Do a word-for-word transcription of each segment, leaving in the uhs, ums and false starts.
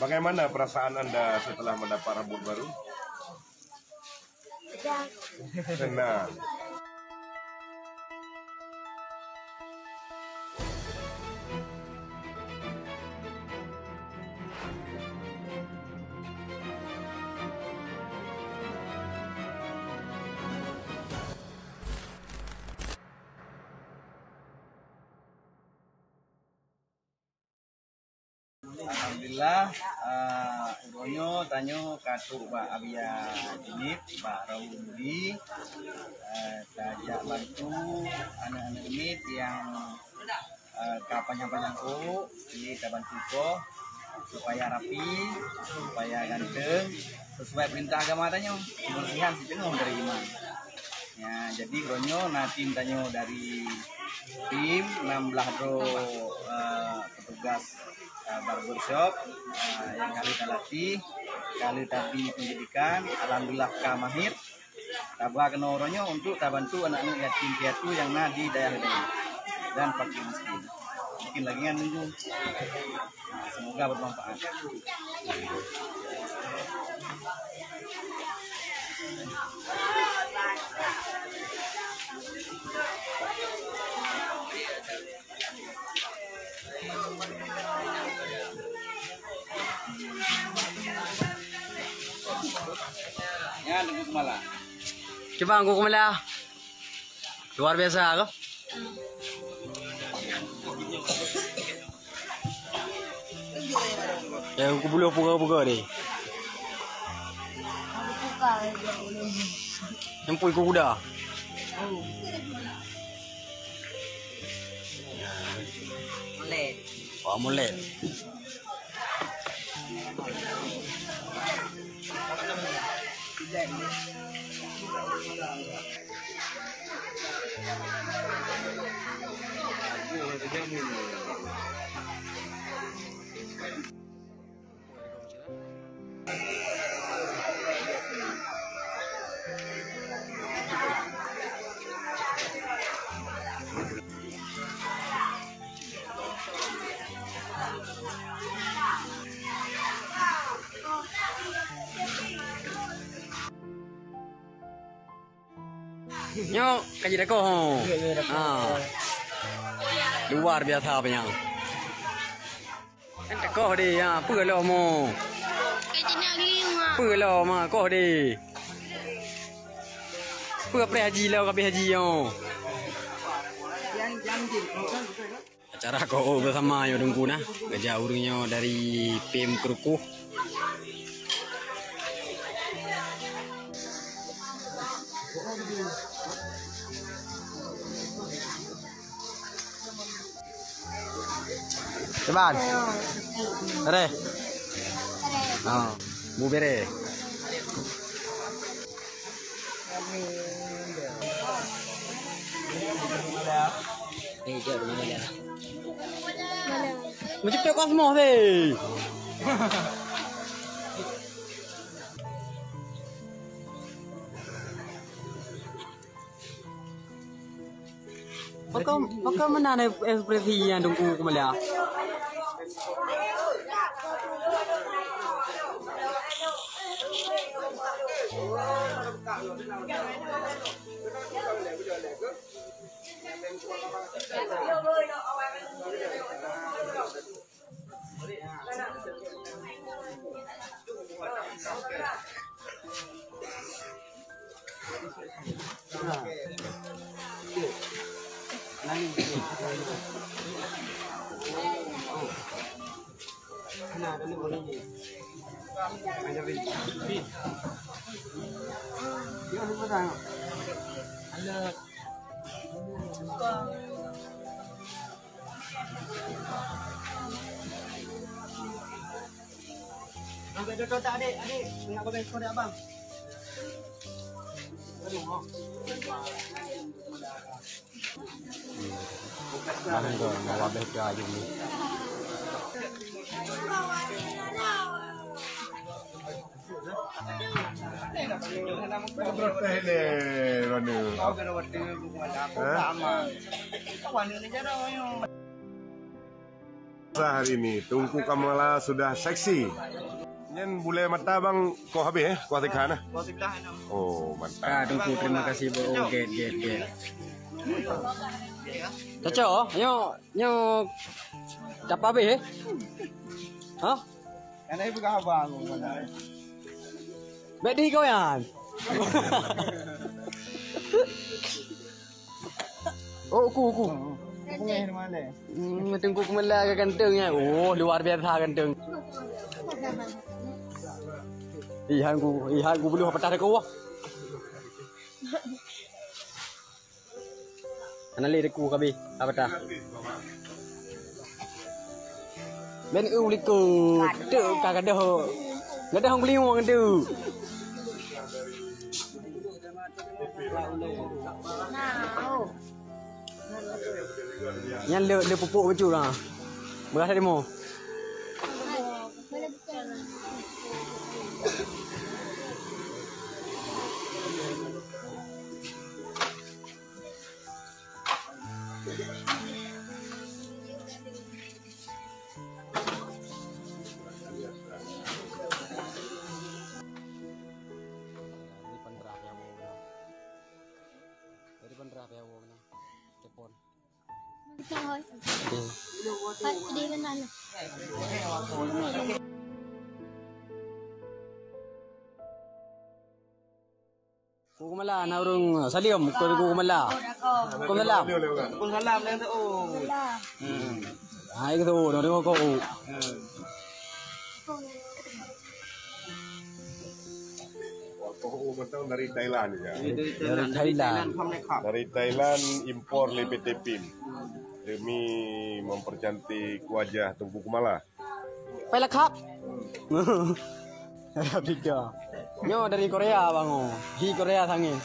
Bagaimana perasaan Anda setelah mendapat rambut baru? Senang. Alhamdulillah, eh, uroe nyoe tanyoe ka trok bak Abia Jeunieb, bak Raul Budi, eh, tajak bantu aneuk-aneuk miet nyang, eh, ka panyang-panyang kok, jadi tabantu koh supaya rapi, supaya ganteng, sesuai perintah agama tanyoe, kebersihan siteungoh dari iman. Ya, jadi uroe nyoe na tim tanyoe dari tim enam belas droe, eh, petugas, eh, barbershop, eh, nyang ka lheueh talatih, ka lheueh tabri pendidikan, alhamdulillah ka mahir. Tabra keunoe uroe nyoe untuk tabantu aneuk-aneuk yatim piatu nyang na di dayah laén dan fakir miskin. Mungkin lagèe nyan minggu. Semoga bermanfaat. Ya, Teungku Keumala. Cuba Teungku Keumala. Luar biasa ke? Ya, aku belum buka-buka ni. Nyempui ke kuda. Mulai. Wah, mulai. Nyoe ka jeuet dakoh, ho. Ha. Luar biasa apa nyan. Kan dakoh deh, ha, peue lom, ho. Peue lom, ha, koh deh. Peue preh haji lom, ka abéh haji, ho. Acara koh bersama nyoe Teungku na. Geujak ureueng nyoe dari P M Krukoh. Cuman. Bere. Oh, bu bere. Macam tu kosmos deh. Pakon, pakon meunan ekspresi nyang Teungku Keumala? Angkat dua kotak, adik. Adik, nak bagi sekolah abang. Aduh, oh. Bang tu, nak habis ke aja ni. Berapa ni, Rani? Hah? Hari ini Teungku Kamala sudah seksi. Nyan bulèe mata bang, koh habéh eh, koh tikha nah. Koh tikha nah. Oh, mantap. Ah, Teungku, terima kasih, Bro. Get, get, get. Cocok, oh. Nyoe, nyoe. Dapat habéh eh? Hah? Kan ai peugah abang. Bèk di kau yan. Oh, ku, ku. Pengeh mana? Hmm, Teungku Kamala ka ganteng ya. Oh, luar biasa ganteng. Ihan ku, ihan ku belum patah dekat wah. Hana lé deku kabeh, ka patah. Ben u likot, tu ka gadoh. Gadoh ngon beliung tu. Nyan le, le pupuk bacut lah. Beurah tadi mo. Jadi penderah ya, Bu. Jadi penderah ya, Bu. Telepon. Hai, di mana? Ku Kamala, na ureueng saleuem keu Ku Kamala. Waalaikumsalam. Waalaikumsalam, Datuk. Hmm. Hai, gitu, na ureueng keu. Dari Thailand, ya. Dari Thailand. Dari Thailand. Dari Thailand, impor lé P T PIM. Demi mempercantik wajah Teungku Kamala. Pai lakap. Dari Afrika. Nyoe dari Korea, Bang, oh. Hi Korea sange.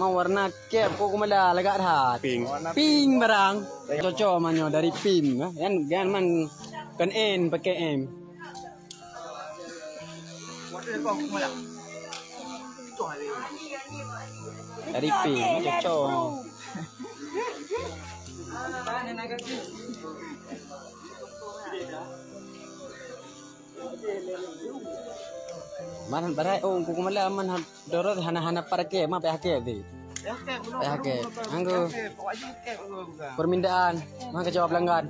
Mau warna kép kok kumala lagak that. Pink. Pink barang. Cocok manyo dari PIM, eh. Kan, kan man kan N pakai M. Dari P, cocok. Man, barai, oh, ku kumala man dorot hana-hana parke, ma payah kép di. Payah kép. Anggo permintaan, ma kecewa pelanggan.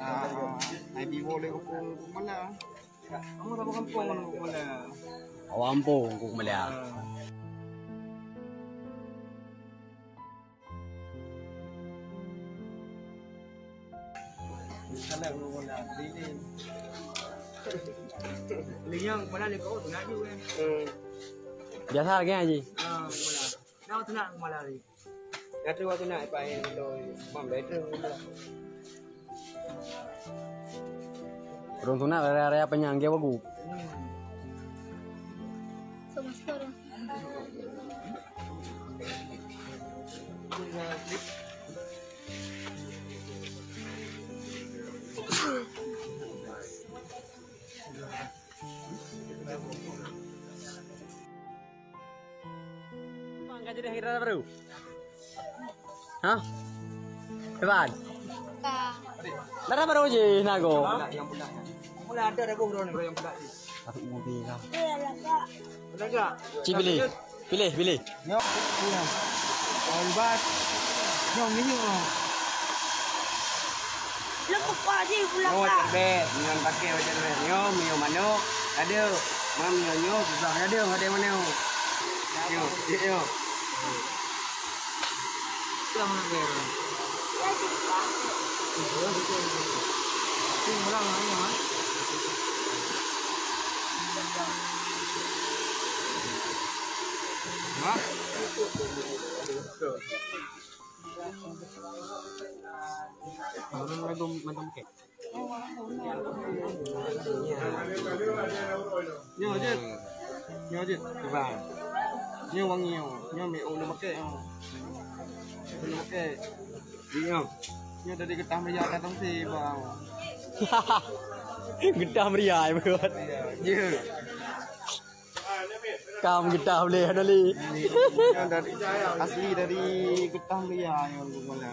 Ah, ah. Ai biwo lé ku kumala. Kamu sama kampung mana kumala? Awak kampung ku kumala. Salam kumala. Linyang kumala ni kau tu nak juga. Biasa lagi, Haji. Ah, kumala. Nak tu nak kumala ni. Ureueng sunat raya-raya panyang gaya bagu. Bang, ka jadi dara baru? Hah? Depan? Ka. Dara baru je, nago. Mula ada dah gurun. Tapi mobil lah. Iya lah, Kak. Ada enggak? Cik pilih. Pilih, pilih. Nyoe. Nyoe. Nyoe minyeuk. Leupah paji pulang. Nyoe cebet, nyoe pakai macam ni. Nyoe minyeuk manok, ada. Mam nyoe nyoe susah ada, ada mana? Nyoe, nyoe. Itu yang mana? Ya, cuma. Itu yang mana? Hah? Lagu macam kek. Nyoe jeuet. Nyoe jeuet. Coba. Nyoe wangi nyoe. Nyoe mi ulu makek nyoe. Ulu makek. Nyoe. Nyoe dari getah meriah datang si bang. Getah meriah, ya, betul. Iya. Iya. Kam kita boleh tadi. Yang dari, asli dari Getah Mulia yang guna.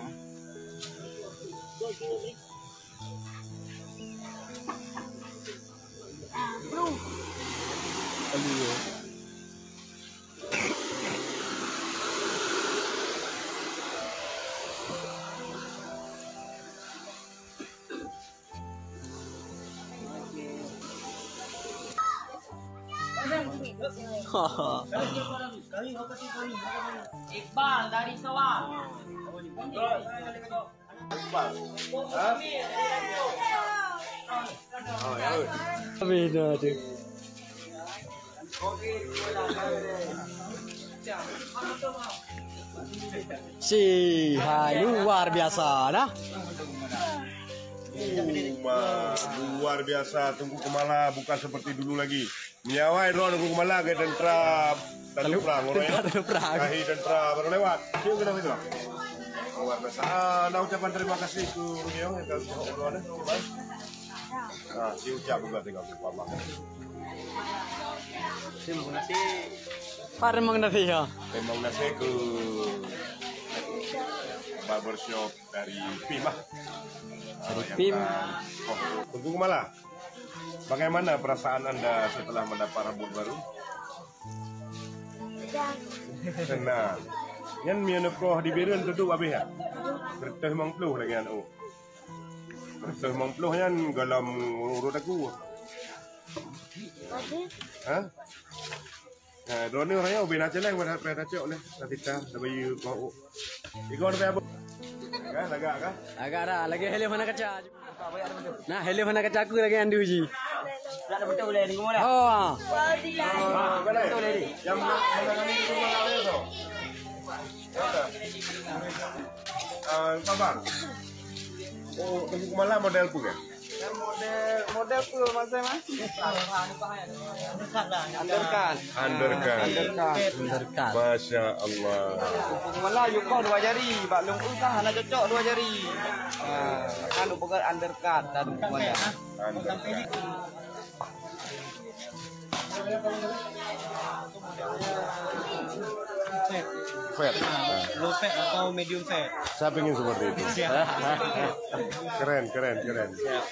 Iqbal dari Soal. Beda tu. Si, hai, luar biasa dah. Uma, luar biasa. Teungku Keumala bukan seperti dulu lagi. Meunyoe awai droe Teungku Keumala keu teuntara talu prang, teuntara talu prang. Kahi teuntara baru lewat. Siap keunoe itu. Luar biasa. Ah, nah, ucapan terima kasih keu Runio nyang ka geucok droe nyoe. Ah, si ucap juga tinggal lupa Allah. Terima kasih. Terima kasih ya. Terima kasih keu barbershop dari Pim ah. Dari Pim. Oh, Teungku Keumala. Bagaimana perasaan anda setelah mendapat rambut baru? Senang. Nyan meunyoe neukoh di Bireuen teuduek habéh ya? Reutôh limong ploh lagée nyan, oh. Reutôh limong ploh nyan golom urut aku. Ha? Eh, droeneuh raya ubé na celeng pada payah tacok leh, na tita, na bayeue kau. Iko na payah bu-, kan, lagak kan? Lagak dah, lagi helm hana kaca. Nah, helm hana kaca aku lagi andu ji. Oh. Yang mana kali itu mana tu? Ah, sabar. Oh, Teungku Keumala model peue kan? Model, model peue maksud mas? Undercut. Undercut. Undercut. Undercut. Masya Allah. Teungku Keumala yue koh dua jari, bak lôn usah hana cocok dua jari. Ah, kan bukan undercut dan Teungku Keumala. Undercut. Fat. Low fat atau medium fat? Saya pengen seperti itu. Siap. Keren, keren, keren. Siap.